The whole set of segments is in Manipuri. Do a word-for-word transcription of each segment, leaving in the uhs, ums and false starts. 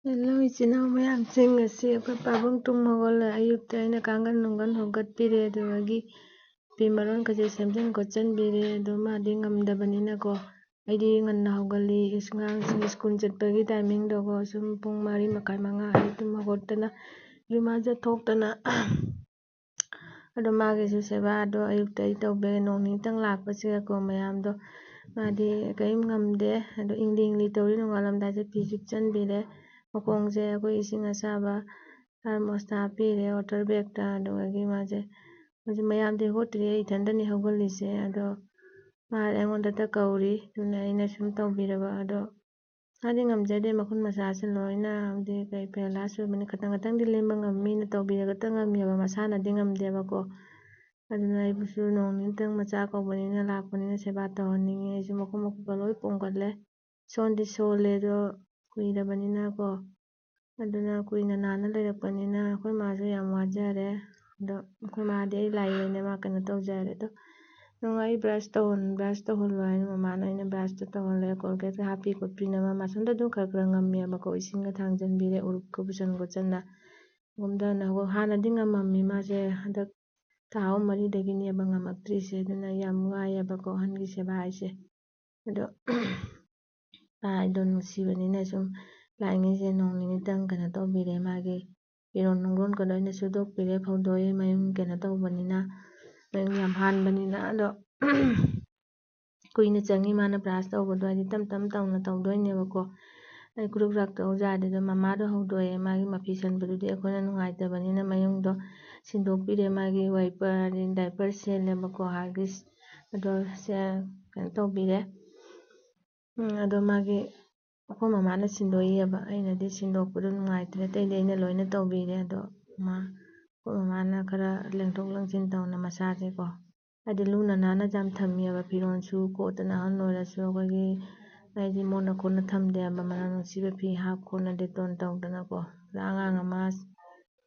ꯍꯦꯜꯂꯣ, ꯏꯆꯤꯟ ꯏꯅꯥꯎ ꯃꯌꯥꯝꯁꯤꯡ, ꯉꯁꯤ ꯑꯩꯈꯣꯏ ꯄꯥꯕꯨꯡ ꯇꯨꯝ ꯍꯧꯒꯠꯂꯦ꯫ ꯑꯌꯨꯛꯇ ꯑꯩꯅ ꯀꯥꯡꯒꯟ ꯅꯨꯡꯒꯟ ꯍꯣꯒꯠꯄꯤꯔꯦ, ꯑꯗꯨꯗꯒꯤ ꯐꯤ ꯃꯔꯣꯟ ꯀꯩꯀꯩ ꯁꯦꯝꯖꯤꯟ ꯈꯣꯠꯆꯤꯟꯕꯤꯔꯦ꯫ ꯑꯗꯣ ꯃꯥꯗꯤ ꯉꯝꯗꯕꯅꯤꯅꯀꯣ, ꯑꯩꯗꯤ ꯉꯟꯅ ꯍꯧꯒꯠꯂꯤ꯫ ꯑꯉꯥꯡꯁꯤꯡ ꯁ꯭ꯀꯨꯜ ꯆꯠꯄꯒꯤ ꯇꯥꯏꯃꯤꯡꯗꯀꯣ, ꯁꯨꯝ ꯄꯨꯡ ꯃꯔꯤ ꯃꯈꯥꯏ, ꯃꯉꯥ ꯑꯩ ꯇꯨꯝ ꯍꯧꯒꯠꯇꯅ ꯏꯔꯨ ꯃꯥꯏꯖ ꯊꯣꯛꯇꯅ ꯑꯗꯣ ꯃꯥꯒꯤꯁꯨ ꯁꯦꯕꯥꯗꯣ ꯑꯌꯨꯛꯇ ꯑꯩ ꯇꯧꯕꯤꯔꯦ꯫ ꯅꯣꯡ ꯅꯤꯅꯤꯇꯪ ꯂꯥꯛꯄꯁꯤꯗꯀꯣ, ꯃꯌꯥꯝꯗꯣ ꯃꯥꯗꯤ ꯀꯔꯤꯝ ꯉꯝꯗꯦ꯫ ꯑꯗꯣ ꯏꯪꯂꯤ ꯏꯪꯂꯤ ꯇꯧꯔꯤ, ꯅꯣꯡꯉꯥꯜꯂꯝꯗꯥꯏꯁꯦ ꯐꯤ ꯁꯨꯞꯆꯟꯕꯤꯔꯦ, ꯃꯈꯣꯡꯁꯦ ꯑꯩꯈꯣꯏ ꯏꯁꯤꯡ ꯑꯁꯥꯕ ꯊꯔꯃꯣꯁꯇ ꯍꯥꯞꯄꯤꯔꯦ, ꯋꯥꯇꯔ ꯕꯦꯒꯇ꯫ ꯑꯗꯨꯗꯒꯤ ꯃꯥꯁꯦ ꯍꯧꯖꯤꯛ ꯃꯌꯥꯝꯗꯤ ꯍꯧꯒꯠꯇ꯭ꯔꯤ, ꯑꯩ ꯏꯊꯟꯇꯅꯤ ꯍꯧꯒꯠꯂꯤꯁꯦ꯫ ꯑꯗꯣ ꯃꯥ ꯑꯩꯉꯣꯟꯗꯇ ꯀꯧꯔꯤ, ꯑꯗꯨꯅ ꯑꯩꯅ ꯁꯨꯝ ꯇꯧꯕꯤꯔꯕ꯫ ꯑꯗꯣ ꯃꯥꯗꯤ ꯉꯝꯖꯗꯦ, ꯃꯈꯨꯠ ꯃꯁꯥꯁꯦ ꯂꯣꯏꯅ ꯍꯥꯏꯗꯤ ꯀꯩ ꯄꯦꯔꯥꯂꯥꯏꯁ ꯑꯣꯏꯕꯅꯤ, ꯈꯇꯪ ꯈꯇꯪꯗꯤ ꯂꯦꯡꯕ ꯉꯝꯃꯤ, ꯃꯤꯅ ꯇꯧꯕꯤꯔꯒꯇ ꯉꯝꯃꯦꯕ, ꯃꯁꯥꯅꯗꯤ ꯉꯝꯗꯦꯕꯀꯣ꯫ ꯑꯗꯨꯅ ꯑꯩꯕꯨꯁꯨ ꯅꯣꯡ ꯅꯤꯅꯤꯇꯪ ꯃꯆꯥ ꯀꯧꯕꯅꯤꯅ ꯂꯥꯛꯄꯅꯤꯅ ꯁꯦꯕꯥ ꯇꯧꯍꯟꯅꯤꯡꯉꯤ꯫ ꯑꯩꯁꯨ ꯃꯈꯣꯡ ꯃꯈꯨꯠꯀ ꯂꯣꯏ ꯄꯣꯝꯈꯠꯂꯦ, ꯁꯣꯟꯗꯤ ꯁꯣꯜꯂꯦ, ꯑꯗꯣ ꯀꯨꯏꯔꯕꯅꯤꯅꯀꯣ꯫ ꯑꯗꯨꯅ ꯀꯨꯏꯅ ꯅꯥꯅ ꯂꯩꯔꯛꯄꯅꯤꯅ ꯑꯩꯈꯣꯏ ꯃꯥꯁꯨ ꯌꯥꯝ ꯋꯥꯖꯔꯦ꯫ ꯑꯗꯣ ꯑꯩꯈꯣꯏ ꯃꯥꯗꯤ ꯑꯩ ꯂꯥꯏ ꯑꯣꯏꯅ ꯃꯥ ꯀꯩꯅꯣ ꯇꯧꯖꯔꯦ꯫ ꯑꯗꯣ ꯅꯪ ꯑꯩ ꯕ꯭ꯔꯁ ꯇꯧꯍꯟ-, ꯕ꯭ꯔꯁ ꯇꯧꯍꯜꯂꯣ ꯍꯥꯏꯅ ꯃꯃꯥꯅ ꯑꯩꯅ ꯕ꯭ꯔꯁꯇꯣ ꯇꯧꯍꯜꯂꯦ꯫ ꯀꯣꯜꯒꯦꯠꯀ ꯍꯥꯞꯄꯤ ꯈꯣꯠꯄꯤꯅ ꯃꯥ ꯃꯊꯟꯇ ꯑꯗꯨꯝ ꯈꯔ ꯈꯔ ꯉꯝꯃꯦꯕꯀꯣ, ꯏꯁꯤꯡꯒ ꯊꯥꯡꯖꯟꯕꯤꯔꯦ, ꯎꯔꯨꯛꯀ ꯄꯨꯁꯟ ꯈꯣꯠꯆꯟꯅ ꯉꯝꯗꯅ꯫ ꯍꯥꯟꯅꯗꯤ ꯉꯝꯃꯝꯃꯤ ꯃꯥꯁꯦ, ꯍꯟꯗꯛ ꯊꯥ ꯑꯍꯨꯝ ꯃꯔꯤꯗꯒꯤꯅꯦꯕ ꯉꯝꯃꯛꯇ꯭ꯔꯤꯁꯦ꯫ ꯑꯗꯨꯅ ꯌꯥꯝ ꯋꯥꯏꯌꯦꯕꯀꯣ ꯑꯍꯟꯒꯤ ꯁꯦꯕꯥ ꯍꯥꯏꯁꯦ꯫ ꯑꯗꯣ ꯏꯄꯥꯗꯣ ꯅꯨꯡꯁꯤꯕꯅꯤꯅ ꯁꯨꯝ ꯂꯥꯛꯏꯉꯩꯁꯦ ꯅꯣꯡ ꯅꯤꯅꯤꯇꯪ ꯀꯩꯅꯣ ꯇꯧꯕꯤꯔꯦ, ꯃꯥꯒꯤ ꯐꯤꯔꯣꯟ ꯅꯨꯡꯔꯣꯟꯒ ꯂꯣꯏꯅ ꯁꯨꯗꯣꯛꯄꯤꯔꯦ, ꯐꯧꯗꯣꯛꯑꯦ, ꯃꯌꯨꯡ ꯀꯩꯅꯣ ꯇꯧꯕꯅꯤꯅ, ꯃꯌꯨꯡ ꯌꯥꯝ ꯍꯥꯟꯕꯅꯤꯅ꯫ ꯑꯗꯣ ꯀꯨꯏꯅ ꯆꯪꯉꯤ ꯃꯥꯅ ꯕ꯭ꯔꯁ ꯇꯧꯕꯗꯣ, ꯍꯥꯏꯗꯤ ꯇꯞ ꯇꯞ ꯇꯧꯅ ꯇꯧꯗꯣꯏꯅꯦꯕꯀꯣ꯫ ꯑꯩ ꯈꯨꯔꯨꯛ ꯈꯨꯔꯥꯛ ꯇꯧ ꯌꯥꯗꯦ꯫ ꯑꯗꯣ ꯃꯃꯥꯗꯣ ꯍꯧꯗꯣꯛꯑꯦ, ꯃꯥꯒꯤ ꯃꯐꯤ ꯁꯟꯕꯗꯨꯗꯤ ꯑꯩꯈꯣꯏꯅ ꯅꯨꯡꯉꯥꯏꯇꯕꯅꯤꯅ ꯃꯌꯨꯡꯗꯣ ꯁꯤꯟꯗꯣꯛꯄꯤꯔꯦ, ꯃꯥꯒꯤ ꯋꯥꯏꯄꯔ ꯑꯗꯩ ꯗꯥꯏꯄꯔ ꯁꯦꯜꯂꯦꯕꯀꯣ, ꯍꯥꯒꯤꯁ ꯑꯗꯣ ꯁꯦ-, ꯀꯩꯅꯣ ꯇꯧꯕꯤꯔꯦ꯫ ꯎꯝ, ꯑꯗꯣ ꯃꯥꯒꯤ ꯑꯩꯈꯣꯏ ꯃꯃꯥꯅ ꯁꯤꯟꯗꯣꯛꯏꯑꯕ, ꯑꯩꯅꯗꯤ ꯁꯤꯟꯗꯣꯛꯄꯗꯣ ꯅꯨꯡꯉꯥꯏꯇ꯭ꯔꯦ, ꯑꯇꯩꯗꯤ ꯑꯩꯅ ꯂꯣꯏꯅ ꯇꯧꯕꯤꯔꯦ꯫ ꯑꯗꯣ ꯃꯥ, ꯑꯩꯈꯣꯏ ꯃꯃꯥꯅ ꯈꯔ ꯂꯦꯡꯊꯣꯛ ꯂꯦꯡꯁꯤꯟ ꯇꯧꯅ ꯃꯁꯥꯁꯦꯀꯣ, ꯍꯥꯏꯗꯤ ꯂꯨꯅ ꯅꯥꯟꯅ ꯌꯥꯝ ꯊꯝꯃꯦꯕ, ꯐꯤꯔꯣꯜꯁꯨ ꯀꯣꯠꯇꯅ ꯑꯍꯜ ꯑꯣꯏꯔꯁꯨ ꯑꯩꯈꯣꯏꯒꯤ ꯍꯥꯏꯗꯤ ꯃꯣꯠꯅ ꯈꯣꯠꯅ ꯊꯝꯗꯦꯕ, ꯃꯅꯝ ꯅꯨꯡꯁꯤꯕ ꯐꯤ ꯍꯥꯞ ꯈꯣꯠꯅ ꯗꯦꯇꯣꯜ ꯇꯧꯗꯅꯀꯣ, ꯄꯨꯔꯥ ꯑꯉꯥꯡ ꯑꯃ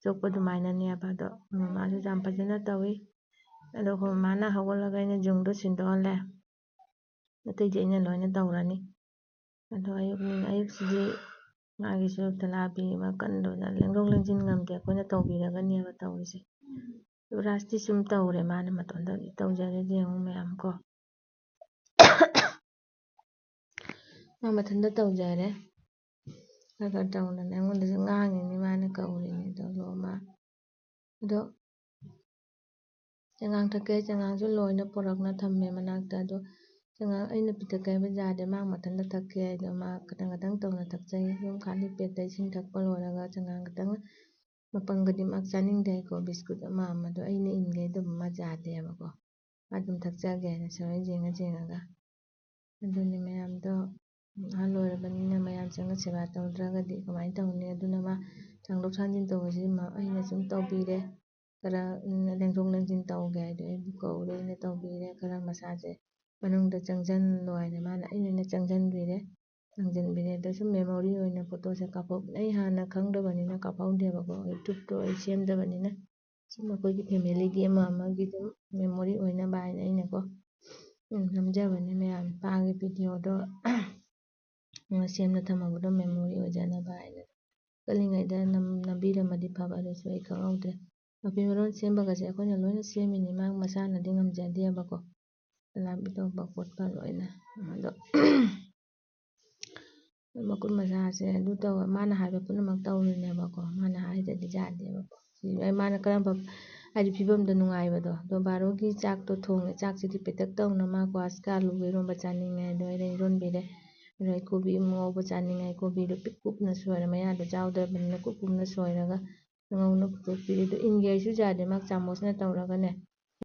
ꯆꯣꯞꯄ ꯑꯗꯨꯃꯥꯏꯅꯅꯦꯕ꯫ ꯑꯗꯣ ꯃꯃꯥꯁꯨ ꯌꯥꯝ ꯐꯖꯅ ꯇꯧꯋꯤ꯫ ꯑꯗꯣ ꯑꯩꯈꯣꯏ ꯃꯃꯥꯅ ꯍꯧꯒꯠꯂꯒ ꯑꯩꯅ ꯌꯨꯝꯗꯣ ꯁꯤꯟꯗꯣꯛꯍꯜꯂꯦ, ꯑꯇꯩꯗꯤ ꯑꯩꯅ ꯂꯣꯏꯅ ꯇꯧꯔꯅꯤ꯫ ꯑꯗꯣ ꯑꯌꯨꯛ, ꯑꯌꯨꯛꯁꯤꯗꯤ ꯃꯥꯒꯤꯁꯨ ꯇꯂꯥꯕꯤ ꯑꯃ ꯀꯟꯗꯣꯏꯅ ꯂꯦꯡꯗꯣꯛ ꯂꯦꯡꯁꯤꯟ ꯉꯝꯗꯦ, ꯑꯩꯈꯣꯏꯅ ꯇꯧꯕꯤꯔꯒꯅꯦꯕ ꯇꯧꯔꯤꯁꯦ꯫ ꯌꯨꯕꯔꯥꯖꯇꯤ ꯁꯨꯝ ꯇꯧꯔꯦ, ꯃꯥꯅ ꯃꯇꯣꯟꯗ ꯇꯧꯖꯔꯦ, ꯌꯦꯡꯉꯨ ꯃꯌꯥꯝ ꯀꯣ꯫ ꯃꯥ ꯃꯊꯟꯇ ꯇꯧꯖꯔꯦ꯫ ꯈꯔ ꯈꯔ ꯇꯧꯗꯅ ꯑꯩꯉꯣꯟꯗꯁꯨ ꯉꯥꯡꯉꯤꯅꯤ, ꯃꯥꯅ ꯀꯧꯔꯤꯅꯤ ꯑꯗꯣ ꯂꯣꯃꯥ꯫ ꯑꯗꯣ ꯆꯉꯥꯡ ꯊꯛꯀꯦ, ꯆꯉꯥꯡꯁꯨ ꯂꯣꯏꯅ ꯄꯨꯔꯛꯅ ꯊꯝꯃꯦ ꯃꯅꯥꯛꯇ꯫ ꯑꯗꯣ ꯆꯉꯥꯡ ꯑꯩꯅ ꯄꯤꯊꯛꯀꯦ ꯍꯥꯏꯕ ꯌꯥꯗꯦ, ꯃꯥ ꯃꯊꯟꯇ ꯊꯛꯀꯦ ꯍꯥꯏꯗꯣ ꯃꯥ ꯈꯇꯪ ꯈꯇꯪ ꯇꯧꯅ ꯊꯛꯆꯩ꯫ ꯌꯨꯝ ꯈꯥꯂꯤ ꯄꯦꯠꯇ ꯏꯁꯤꯡ ꯊꯛꯄ ꯂꯣꯏꯔꯒ ꯆꯉꯥꯡ ꯈꯇꯪ ꯃꯄꯪꯒꯗꯤ ꯃꯥ ꯆꯥꯅꯤꯡꯗꯦ ꯍꯥꯏꯀꯣ, ꯕꯤꯁꯀꯨꯠ ꯑꯃ ꯑꯃꯗꯣ ꯑꯩꯅ ꯏꯟꯒꯦ ꯑꯗꯨꯝ ꯃꯥ ꯌꯥꯗꯦꯕꯀꯣ꯫ ꯃꯥ ꯑꯗꯨꯝ ꯊꯛꯆꯒꯦ ꯍꯥꯏꯅ ꯁꯨꯃꯥꯏꯅ ꯌꯦꯡꯉ ꯌꯦꯡꯉꯒ꯫ ꯑꯗꯨꯅꯤ ꯃꯌꯥꯝꯗꯣ ꯑꯍꯜ ꯑꯣꯏꯔꯕꯅꯤꯅ ꯃꯌꯥꯝ ꯆꯪꯅ ꯁꯦꯕꯥ ꯇꯧꯗ꯭ꯔꯒꯗꯤ ꯀꯃꯥꯏꯅ ꯇꯧꯅꯤ? ꯑꯗꯨꯅ ꯃꯥ ꯊꯥꯡꯗꯣꯛ ꯊꯥꯡꯖꯤꯟ ꯇꯧꯕꯁꯤ ꯃ-, ꯑꯩꯅ ꯁꯨꯝ ꯇꯧꯕꯤꯔꯦ꯫ ꯈꯔ, ꯎꯝ, ꯂꯦꯡꯊꯣꯛ ꯂꯦꯡꯁꯤꯟ ꯇꯧꯒꯦ ꯍꯥꯏꯗꯣ ꯑꯩꯕꯨ ꯀꯧꯔꯦ, ꯑꯩꯅ ꯇꯧꯕꯤꯔꯦ꯫ ꯈꯔ ꯃꯁꯥꯁꯦ ꯃꯅꯨꯡꯗ ꯆꯪꯁꯤꯜꯂꯣ ꯍꯥꯏꯅ ꯃꯥꯅ ꯑꯩꯅ ꯑꯣꯏꯅ ꯆꯪꯁꯤꯟꯕꯤꯔꯦ, ꯊꯥꯡꯖꯤꯟꯕꯤꯔꯦ꯫ ꯑꯗꯣ ꯁꯨꯝ memory ꯑꯣꯏꯅ photoꯁꯦ ꯀꯥꯞꯍꯧ-, ꯑꯩ ꯍꯥꯟꯅ ꯈꯪꯗꯕꯅꯤꯅ ꯀꯥꯞꯍꯧꯗꯦꯕꯀꯣ, YouTubeꯇꯣ ꯑꯩ ꯁꯦꯝꯗꯕꯅꯤꯅ꯫ ꯁꯨꯝ ꯑꯩꯈꯣꯏꯒꯤ familyꯒꯤ ꯑꯃ ꯑꯃꯒꯤ ꯑꯗꯨꯝ memory ꯑꯣꯏꯅꯕ ꯍꯥꯏꯅ ꯑꯩꯅꯀꯣ, ꯎꯝ, ꯅꯝꯖꯕꯅꯦ ꯃꯌꯥꯝ꯫ ꯏꯄꯥꯒꯤ videoꯗꯣ ꯁꯦꯝꯅ ꯊꯝꯍꯧꯕꯗꯣ memory ꯑꯣꯏꯖꯅꯕ ꯍꯥꯏꯅ꯫ ꯀꯜꯂꯤꯉꯩꯗ ꯅꯝ-, ꯅꯝꯕꯤꯔꯝꯃꯗꯤ ꯐꯕ, ꯑꯗꯨꯁꯨ ꯑꯩ ꯈꯪꯍꯧꯗ꯭ꯔꯦ꯫ ꯃꯐꯤ ꯃꯔꯣꯟ ꯁꯦꯝꯕꯒꯁꯦ ꯑꯩꯈꯣꯏꯅ ꯂꯣꯏꯅ ꯁꯦꯝꯃꯤꯅꯤ, ꯃꯥ ꯃꯁꯥꯅꯗꯤ ꯉꯝꯖꯗꯦꯕꯀꯣ꯫ ꯂꯥꯝꯕꯤ ꯇꯧꯕ ꯈꯣꯠꯄ ꯂꯣꯏꯅ꯫ ꯑꯗꯣ ꯃꯈꯨꯠ ꯃꯁꯥꯁꯦ ꯑꯗꯨ ꯇꯧꯋꯦ, ꯃꯥꯅ ꯍꯥꯏꯕ ꯄꯨꯝꯅꯃꯛ ꯇꯧꯔꯤꯅꯦꯕꯀꯣ, ꯃꯥꯅ ꯍꯥꯏꯗ꯭ꯔꯗꯤ ꯌꯥꯗꯦꯕꯀꯣ꯫ ꯁꯤ ꯃꯥꯅ ꯀꯔꯝꯕ, ꯍꯥꯏꯗꯤ ꯐꯤꯕꯝꯗ ꯅꯨꯡꯉꯥꯏꯕꯗꯣ꯫ ꯑꯗꯣ ꯕꯥꯔꯣꯒꯤ ꯆꯥꯛꯇꯣ ꯊꯣꯡꯉꯦ, ꯆꯥꯛꯁꯤꯗꯤ ꯄꯦꯇꯛ ꯇꯧꯅ ꯃꯥ ꯀ꯭ꯋꯥꯁꯀ ꯑꯂꯨꯒ ꯏꯔꯣꯟꯕ ꯆꯥꯅꯤꯡꯉꯦ ꯍꯥꯏꯗꯣ ꯑꯩꯅ ꯏꯔꯣꯟꯕꯤꯔꯦ꯫ ꯑꯗꯣ ꯑꯩ ꯀꯣꯕꯤ ꯑꯃ ꯉꯧꯕ ꯆꯥꯅꯤꯡꯉꯦ, ꯀꯣꯕꯤꯗꯣ ꯄꯤꯛ ꯀꯨꯞꯅ ꯁꯣꯏꯔ, ꯃꯌꯥꯗꯣ ꯆꯥꯎꯗ꯭ꯔꯕꯅꯤꯅ ꯀꯨꯞ ꯀꯨꯞꯅ ꯁꯣꯏꯔꯒ ꯉꯧꯅ ꯄꯨꯊꯣꯛꯄꯤꯔꯦ꯫ ꯑꯗꯣ ꯏꯟꯒꯦ ꯍꯥꯏꯁꯨ ꯌꯥꯗꯦ, ꯃꯥ ꯆꯥꯃꯁꯅ ꯇꯧꯔꯒꯅꯦ,